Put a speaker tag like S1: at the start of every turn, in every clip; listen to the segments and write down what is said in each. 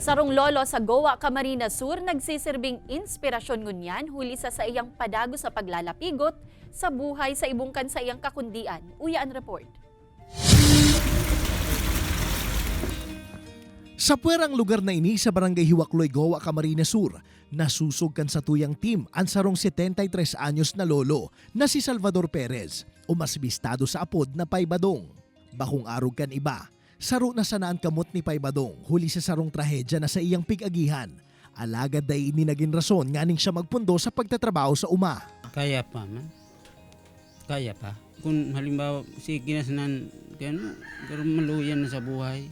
S1: Sarong lolo sa Goa, Camarines Sur, nagsisirbing inspirasyon ngunyan huli sa iyang padago sa paglalapigot sa buhay sa ibungkan sa iyang kakundian. Uya ang report.
S2: Sa puwerang lugar na ini sa Barangay Hiwakloy, Goa, Camarines Sur, nasusog kan sa tuyang team ang sarong 73 anyos na lolo na si Salvador Perez o mas bistado sa apod na Paybadong. Bakong arog kan iba, saro na sanaan kamot ni Paybadong huli sa sarong trahedya na sa iyang pigagihan. Alagad dai ini naging rason nganing siya magpundo sa pagtatrabaho sa uma.
S3: Kaya pa man. Kaya pa. Kung halimbawa si kinasnan, gano, pero maluyan na sa buhay,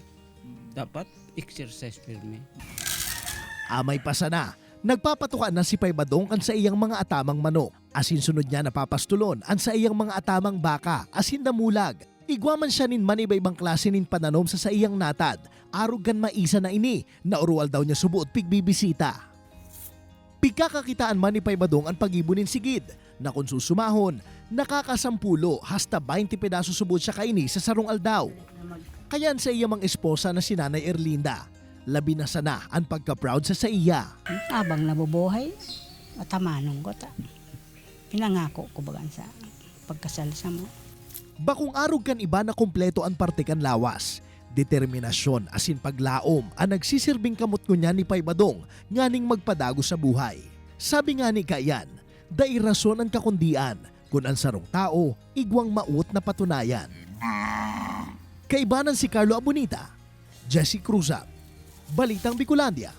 S3: dapat exercise pirmi.
S2: Amay pa sana, nagpapatuka na si Paybadong kan sa iyang mga atamang manok. Asin sunod niya napapastulon ang sa iyang mga atamang baka, asin namulag. Igwaman siya nin man iba-ibang klase nin pananom sa iyang natad. Arog gan maisa na ini, na urual daw niya subuot pigbibisita. Pigkakakitaan man ni Paybadong ang pagibo nin sigid, na kung susumahon, nakakasampulo hasta 20 pedaso subod siya kaini sa sarong aldaw. Kayan sa iya mang esposa na si Nanay Erlinda. Labi na sana ang pagka-proud sa iya.
S4: Abang nabubuhay, atamanong ko ta. Pinangako ko bagan sa pagkasal sa mo.
S2: Bakong arog kan iba na kumpleto ang parte kan lawas. Determinasyon asin paglaom ang nagsisirbing kamot niya ni Paybadong nganing magpadago sa buhay. Sabi nga ni Kayan, dai rason ang kakundian kung ang sarong tao igwang maut na patunayan. Kaibanan si Carlo Abonita, Jesse Cruzap, Balitang Bicolandia.